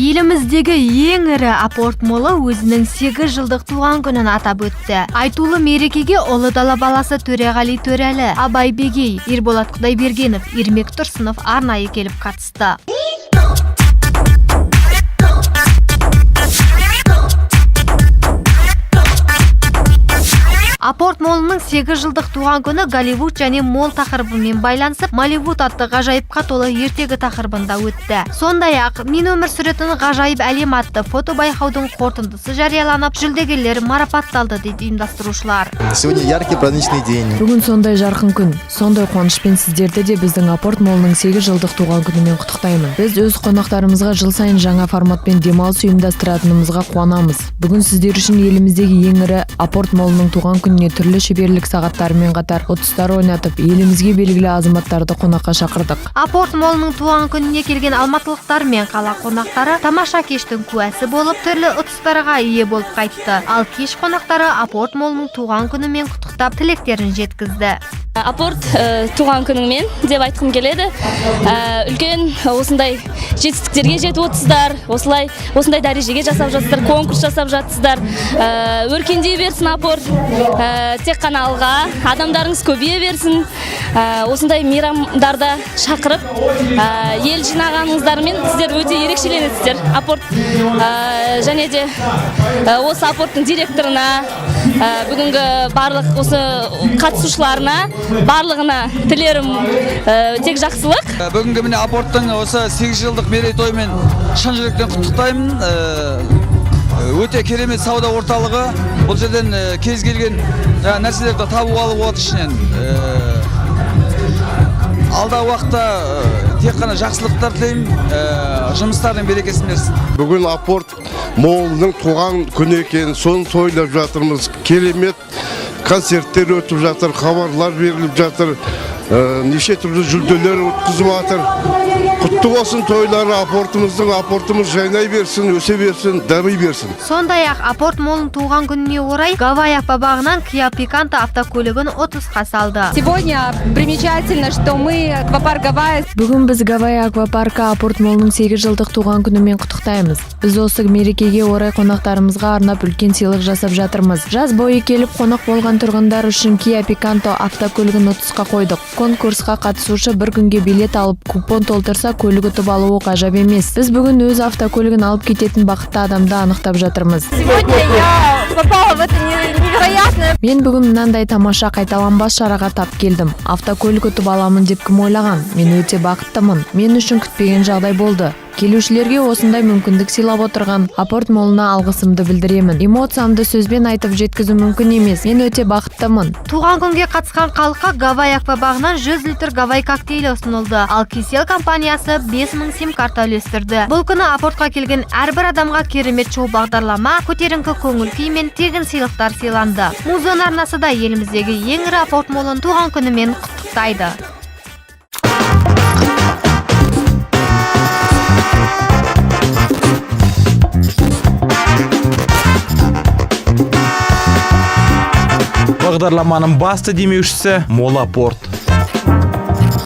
Еліміздегі ең ірі Апорт молы өзінің 8 жылдық туған күнін атап өтті. Айтулы мерекеге ұлы дала баласы Төреғали Төреәлі, Абай Бегей, Ерболат Құдайбергенов, Ермек Тұрсынов арнайы келіп қатысты. Апорт молының 8 жылдық туған күні Голливуд және мол тақырыбымен байланысып, Молливуд атты ғажайыпқа толы ертегі тақырыбында өтті. Сондай-ақ, «Мен өмір сүретін ғажайып әлем» атты фото байқаудың қорытындысы жарияланып, жүлдегерлер марапатталды, дейді ұйымдастырушылар. Сегодня яркий праздничный день. Бүгін сондай жарқын күн, сондай қуанышпен сіздерді де біздің Апорт молының 8 жылдық туған күнімен құттықтаймын. Біз өз қонақтарымызға жыл сайын жаңа форматпен демалыс ұйымдастыратынымызға қуанамыз. Бүгін сіздер үшін еліміздегі ең ірі Апорт молының туған күніне түрлі шеберлік сағаттарымен қатар ұтыстар ойнатып, елімізге белгілі азаматтарды қонаққа шақырдық. Апорт молының туған күніне келген алматылықтар мен қала қонақтары тамаша кештің куәсі болып, түрлі ұтыстарға ие болып қайтты. Ал кеш қонақтары Апорт молының туған күнімен құттықтап, тілектерін жеткізді. Апорт, туған күніңмен деп айтқым келеді. Үлкен осындай жетістіктерге жетіп отырсыздар, осылай осындай дәрежеге жасап жатсыздар, конкурс жасап жатсыздар. Өркендей берсін Апорт. Тек қана алға, адамдарыңыз көбейе берсін. Осындай мейрамдарда шақырып, ел жинағаныңыздармен сіздер өте ерекшеленесіздер. Апорт және де осы Апорттың директорына, бүгінгі барлық осы қатысушыларына, барлығына тілерім тек жақсылық. Бүгінгі, міне, Апорттың осы 8 жылдық мерейтойымен шын жүректен құттықтаймын. Өте керемет сауда орталығы. Бұл жерден кез келген жаңа нәрселерді табуға алуға болады ішінен. Алдағы уақытта тек қана жақсылықтар тілеймін, жұмыстардың берекесін берсін. Бүгін Апорт молының туған күні екен, соны тойлап жатырмыз. Керемет концерттер өтіп жатыр, хабарлар беріліп жатыр, неше түрлі жүлделер өткізіп жатыр. Құтты болсын тойлары Апортымыздың! Апортымыз жайнай берсін, өсе берсін, дами берсін. Сондай-ақ Апорт молының туған күніне орай Гавай аквабағынан Kia Picanto автокөлігін ұтысқа салды. Сегодня примечательно, что мы аквапарк Гавайи Бүгін біз Гавайи аквапаркі Апорт молының 8 жылдық туған күнімен құттықтаймыз. Біз осы мерекеге орай қонақтарымызға арнап үлкен сыйлық жасап жатырмыз. Жаз бойы келіп қонақ болған тұрғындар үшін Kia Picanto автокөлігін ұтысқа қойдық. Конкурсқа қатысушы бір күнге билет алып, купон толтырса, көлік ұтып алуы ғажап емес. Біз бүгін өз автокөлігін алып кететін бақытты адамды анықтап жатырмыз. Сегодня я попала в это невероятное Мен бүгін мынандай тамаша, қайталанбас шараға тап келдім. Автокөлік ұтып аламын деп кім ойлаған? Мен өте бақыттымын. Мен үшін күтпеген жағдай болды. Келушілерге осындай мүмкіндік сыйлап отырған Апорт молына алғысымды білдіремін. Эмоциямды сөзбен айтып жеткізу мүмкін емес. Мен өте бақыттымын. Туған күнге қатысқан халыққа Гавай аквабағынан 100 литр Гавай коктейлі ұсынылды. Ал Kcell компаниясы 5000 сим карта үлестірді. Бұл күні Апортқа келген әрбір адамға керемет шоу бағдарлама, көтеріңкі көңіл күй мен тегін сыйлықтар сыйланды. Музон арнасы да еліміздегі ең ірі Апорт молын туған күнімен құттықтайды. Бағдарламаның басты демеушісі Мола Порт.